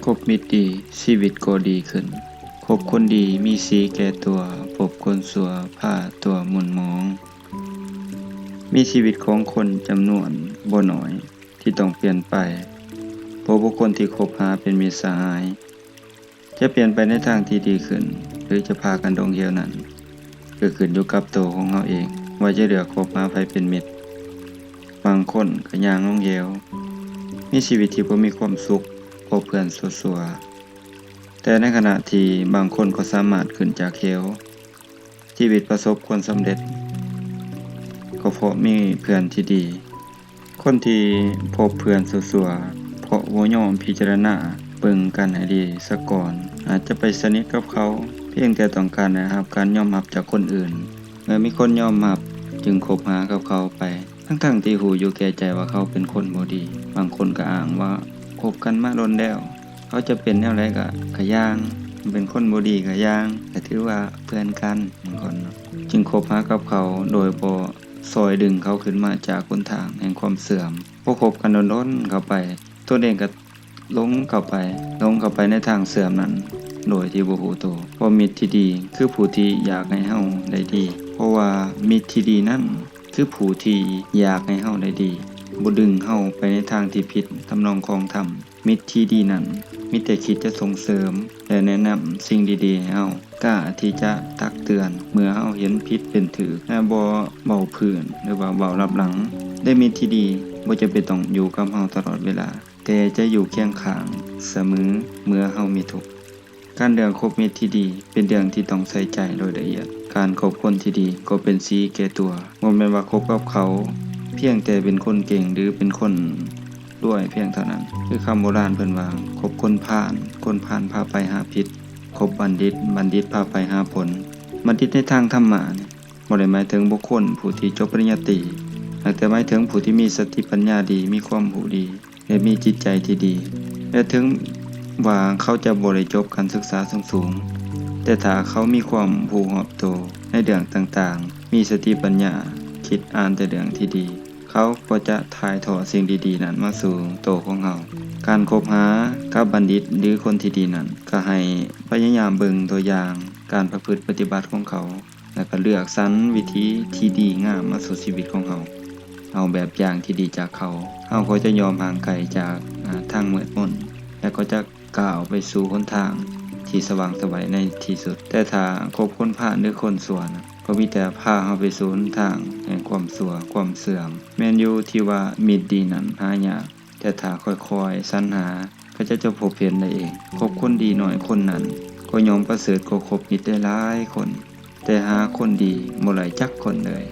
ຄົບມິດດີ ຊີວິດກໍດີຂຶ້ນ. ຄົບຄົນດີມີສີແກ່ຕົວ, ພົບຄົນຊົ່ວພາຕົວໝຸ່ນໝອງ. ມີຊີວິດຂອງຄົນຈຳນວນບໍ່ໜ້ອຍທີ່ຕ້ອງປ່ຽນໄປ ເພາະບຸກຄົນທີ່ຄົບຫາເປັນມິດສະຫາຍ. ຈະປ່ຽນໄປໃນທາງທີ່ດີຂຶ້ນ ຫຼື ຈະພາກັນລົງເຫວນັ້ນ ກໍຂຶ້ນຢູ່ກັບໂຕຂອງເຮົາເອງ ວ່າຈະເລືອກຄົບຫາໃຜເປັນມິດ. ບາງຄົນກໍຍ່າງລົງເຫວ, ມີຊີວິດທີ່ບໍ່ມີຄວາມສຸກ ເພາະເພື່ອນຊົ່ວໆ. ແຕ່ໃນຂະນະທີ່ບາງຄົນກໍສາມາດຂຶ້ນຈາກເຫວ, ຊີວິດປະສົບຄວາມສຳເລັດ ກໍເພາະມີເພື່ອນທີ່ດີ. ຄົນທີ່ພົບເພື່ອນຊົ່ວໆ ເພາະບໍ່ຍອມພິຈາລະນາເບິ່ງກັນໃຫ້ດີສາກ່ອນ, ອາດຈະໄປສະໜິດກັບເຂົາ ພຽງແຕ່ຕ້ອງການໄດ້ຮັບການຍອມຮັບຈາກຄົນອື່ນ. ເມື່ອມີຄົນຍອມຮັບ ຈຶ່ງຄົບຫາກັບເຂົາໄປ, ທັງໆທີ່ຮູ້ຢູ່ແກ່ໃຈວ່າເຂົາເປັນຄົນບໍ່ດີ. ບາງຄົນກໍອ້າງວ່າຄົບກັນມາດົນແລ້ວ, ເຂົາຈະເປັນແນວໃດກໍ ກໍຢ່າງ, ເປັນຄົນບໍ່ດີກໍຢ່າງ, ກໍຖືວ່າເພື່ອນກັນ. ບາງຄົນເນາະ ຈຶ່ງຄົບຫາກັບເຂົາໂດຍບໍ່ຊ່ອຍດຶງເຂົາຂຶ້ນມາຈາກຫົນທາງແຫ່ງຄວາມເສື່ອມ. ພໍຄົບກັນດົນໆເຂົ້າໄປ, ຕົນເອງກໍຫຼົງເຂົ້າໄປ, ຫຼົງເຂົ້າໄປໃນທາງເສື່ອມນັ້ນ ໂດຍທີ່ບໍ່ຮູ້ໂຕ. ເພາະມິດທີ່ດີຄືຜູ້ທີ່ຢາກໃຫ້ເຮົາໄດ້ດີ, ເພາະວ່າມິດທີ່ດີນັ້ນ ຄືຜູ້ທີ່ຢາກໃຫ້ເຮົາໄດ້ດີ, ບໍ່ດຶງເຮົາໄປໃນທາງທີ່ຜິດທຳນອງຂອງທຳ. ມິດທີ່ດີນັ້ນ ມີແຕ່ຄິດຈະສົ່ງເສີມ ແລະ ແນະນຳສິ່ງດີໆໃຫ້ເຮົາ, ກ້າທີ່ຈະຕັກເຕືອນເມື່ອເຮົາເຫັນຜິດເປັນຖືກ ແລະ ບໍ່ເວົ້າພື້ນ ຫຼືວ່າເວົ້າລັບຫຼັງ. ແລະ ມິດທີ່ດີບໍ່ຈຳເປັນຕ້ອງຢູ່ກັບເຮົາຕະຫຼອດເວລາ, ແຕ່ຈະຢູ່ຄຽງຂ້າງສະເໝີເມື່ອເຮົາມີທຸກ. ການເລືອກຄົບມິດທີ່ດີເປັນເລື່ອງທີ່ຕ້ອງໃສ່ໃຈໂດຍລະອຽດ. ການຄົບຄົນທີ່ດີກໍເປັນສີແກ່ຕົວ. ບໍ່ແມ່ນວ່າຄົບກັບເຂົາພຽງແຕ່ເປັນຄົນເກັ່ງ ຫຼື ເປັນຄົນລວຍພຽງເທົ່ານັ້ນ. ຄືຄຳໂບລານເພິ່ນວ່າ, ຄົບຄົນພານ, ຄົນພານພາໄປຫາຜິດ, ຄົບບັນດິດ, ບັນດິດພາໄປຫາຜົນ. ບັນດິດໃນທາງທຳມະນີ້ ບໍ່ໄດ້ໝາຍເຖິງບຸກຄົນຜູ້ທີ່ຈົບປະລິນຍາຕີ, ຫາກແຕ່ໝາຍເຖິງຜູ້ທີ່ມີສະຕິປັນຍາດີ, ມີຄວາມຮູ້ດີ ແລະ ມີຈິດໃຈທີ່ດີ. ແລະ ເຖິງວ່າເຂົາຈະບໍ່ໄດ້ຈົບການສຶກສາສູງໆ, ແຕ່ຖ້າເຂົາມີຄວາມຮູ້ຮອບໂຕໃນເລື່ອງຕ່າງໆ, ມີສະຕິປັນຍາ, ຄິດອ່ານແຕ່ເລື່ອງທີ່ດີ, ເຂົາກໍຈະຖ່າຍທອດສິ່ງດີໆນັ້ນມາສູ່ໂຕຂອງເຮົາ. ການຄົບຫາກັບບັນດິດ ຫຼື ຄົນທີ່ດີນັ້ນ, ກໍໃຫ້ພະຍາຍາມເບິ່ງຕົວຢ່າງການປະພຶດປະຕິບັດຂອງເຂົາ. ແລ້ວກໍເລືອກສັນວິທີທີ່ດີງາມມາສູ່ຊີວິດຂອງເຮົາ. ເອົາແບບຢ່າງທີ່ດີຈາກເຂົາ, ເຮົາກໍຈະຍອມຫ່າງໄກຈາກ ອາ ທາງມືດມົນ ແລະ ກໍຈະກ້າວໄປສູ່ຫົນທາງທີ່ສະຫວ່າງໄສໃນທີ່ສຸດ. ແຕ່ຖ້າຄົບຄົນພານ ຫຼື ຄົນຊົ່ວນະ, ກໍມີແຕ່ພາເຮົາໄປສູ່ຫົນທາງແຫ່ງຄວາມຊົ່ວ, ຄວາມເສື່ອມ. ແມ່ນຢູ່ທີ່ວ່າມິດດີນັ້ນຫາຍາກ, ແຕ່ຖ້າຄ່ອຍໆສັນຫາ, ເຂົາເຈົ້າຈະພົບເຫັນໄດ້ເອງ. ຄົບຄົນດີໜ້ອຍຄົນນັ້ນ ກໍຍ່ອມປະເສີດກວ່າຄົບມິດໄດ້ຫຼາຍຄົນ, ແຕ່ຫາຄົນດີບໍ່ໄດ້ຈັກຄົນເລີຍ.